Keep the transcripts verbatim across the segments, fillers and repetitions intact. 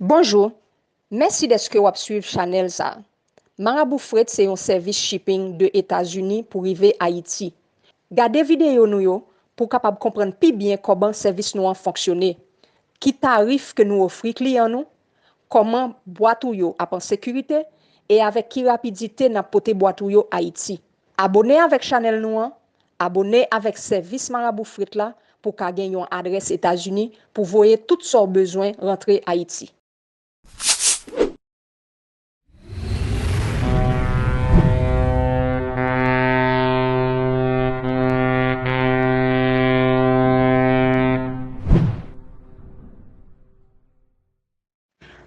Bonjou, mèsi dèske w ap swiv chanèl sa a. Marabou Fret se yon sèvis shipping de Etazini pou rive Ayiti. Gade videyo nou yo pou w kapab konprann pi byen kòman sèvis nou an fonksyone, ki tarif ke nou ofri kliyan nou, kòman bwat ou yo ap an sekirite e avèk ki rapidite n ap pote bwat ou yo Ayiti. Abone avèk chanèl nou an, abone avèk sèvis Marabou Fret la pou w ka gen yon adrès Etazini pou voye tout sa w bezwen rantre Ayiti.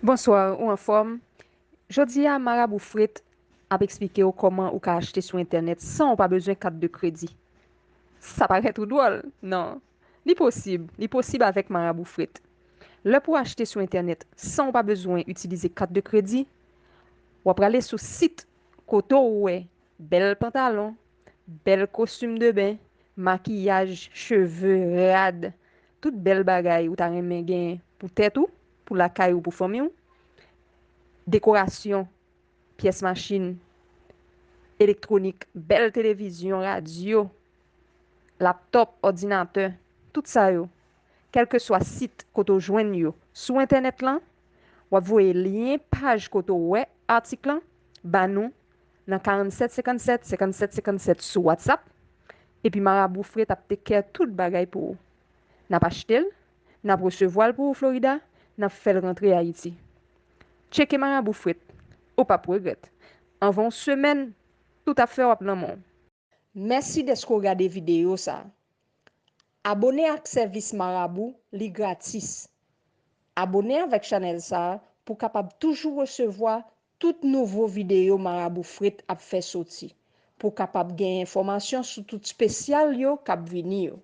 Bonswa, ou anfòm? Jodi a, Marabou Fret ap eksplike w kòman ou ka achte sou entènèt san w pa bezwen kat de kredi. Sa parèt ou dwòl? Non. Li posib. Li posib avèk Marabou Fret. Lè pou w achte sou entènèt san w pa bezwen itilize kat de kredi, w ap prale sou sit kote w wè bèl pantalon, bèl kostim de ben, makiyaj, cheve, rad, tout bèl bagay ou ta renmen gen pou tèt ou, pou lakay ou, pou fanmi w, dekorasyon, pyès machin, elektwonik, bèl televizyon, radyo, laptòp, òdinatè, tout sa yo, kèlkeswa sit kote w jwenn yo sou entènèt lan, w ap voye lyen paj kote w wè atik lan ba nou nan karannsèt senkannsèt, senkannsèt senkannsèt sou WhatsApp, epi Marabou Fret ap take care tout bagay pou ou. N ap achte l, n ap resevwa l pou ou Florida, n ap fè l rantre Ayiti. Tcheke Marabou Fret, ou p ap regrèt. Anvan yon semèn, tout afè w ap nan men w. Mèsi dèske w gade videyo sa a. Abone ak sèvis Marabou, li gratis. Abone avèk chanèl sa a pou w kapab toujou resevwa tout nouvo videyo Marabou Fret ap fè soti, pou w kapab gen enfòmasyon sou tout espesyal yo k ap vini yo.